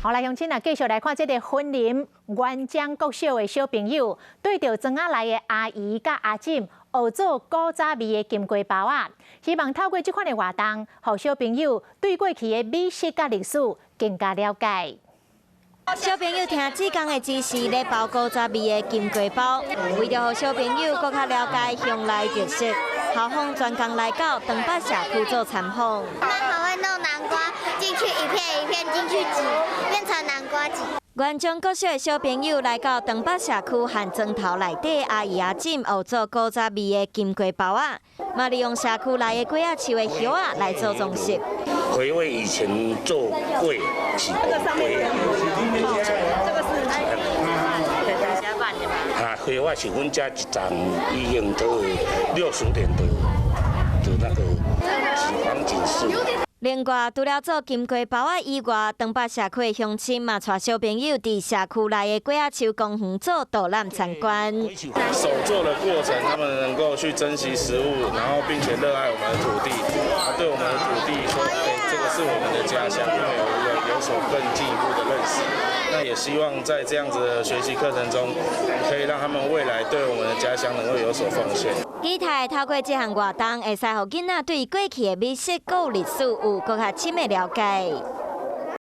好來，鄉親啊，繼續來看這個雲林元璋國小的小朋友，對著莊仔內的阿姨佮阿嬸學做古早味的金瓜包仔，希望透過這款的活動，予小朋友對過去的美食佮歷史更加了解。小朋友聽志工的指示咧包古早味的金瓜包，為著予小朋友閣較了解鄉內特色，校方專工來到長北社區做參訪。他們還會弄南瓜進去，一片一片進去擠，變成南瓜擠。元璋國小的小朋友來到長北社區和莊頭內底阿姨阿嬸學做古早味的金瓜包仔，嘛利用社區內的粿仔樹的葉仔來做裝飾。回味以前做粿是粿，這個是啊，花我是阮遮一叢已經都60年的那個是黃錦樹。另外，除了做金瓜包仔以外，長北社區的鄉親嘛，帶小朋友佇社區內的粿仔樹公園做導覽參觀。手做的過程，他們能夠去珍惜食物，然後並且熱愛我們的土地，對我們的土地說，欸，這個是我們的家鄉，他們有一個有所更進一步的認識。那也希望在這樣子的學習課程中，可以讓他們未來對我們的家鄉能夠有所奉獻。期待透過這項活動，會使予囡仔對過去的美食佮歷史有閣較深的了解。